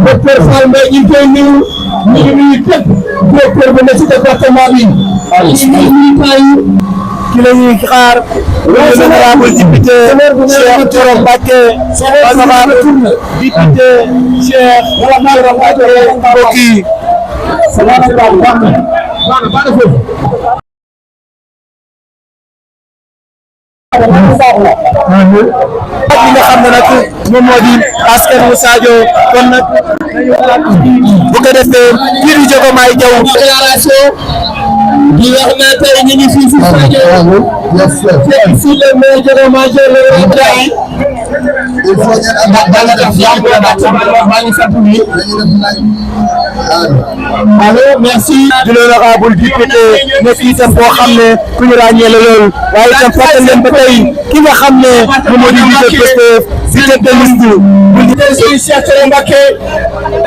docteur Fall Mbaye ñu ngi koy nuyu ñu ngi nuyu képp directeur bu nekk ci département bi. ki la ñuy xaar l'honorable député Cheikh Thioro Mbacké honorable député Cheikh Thioro Mbacké mbokk yi li nga xam ne nag moom moo di askanu Sadio kon nag bu ko defee kii di Jogomaay Jaw déclaration di wax ne tey ñu ngi fii si Sadio fekk si le maire Jogomaay Jaw le il faut allo merci di l'honorable député nekk itam boo xam ne ku ñu ràññee la lool waaye itam fàttali leen ba tey ki nga xam ne moom moo di leader Pastef di tête de liste bu Cheikh Thioro Mbacké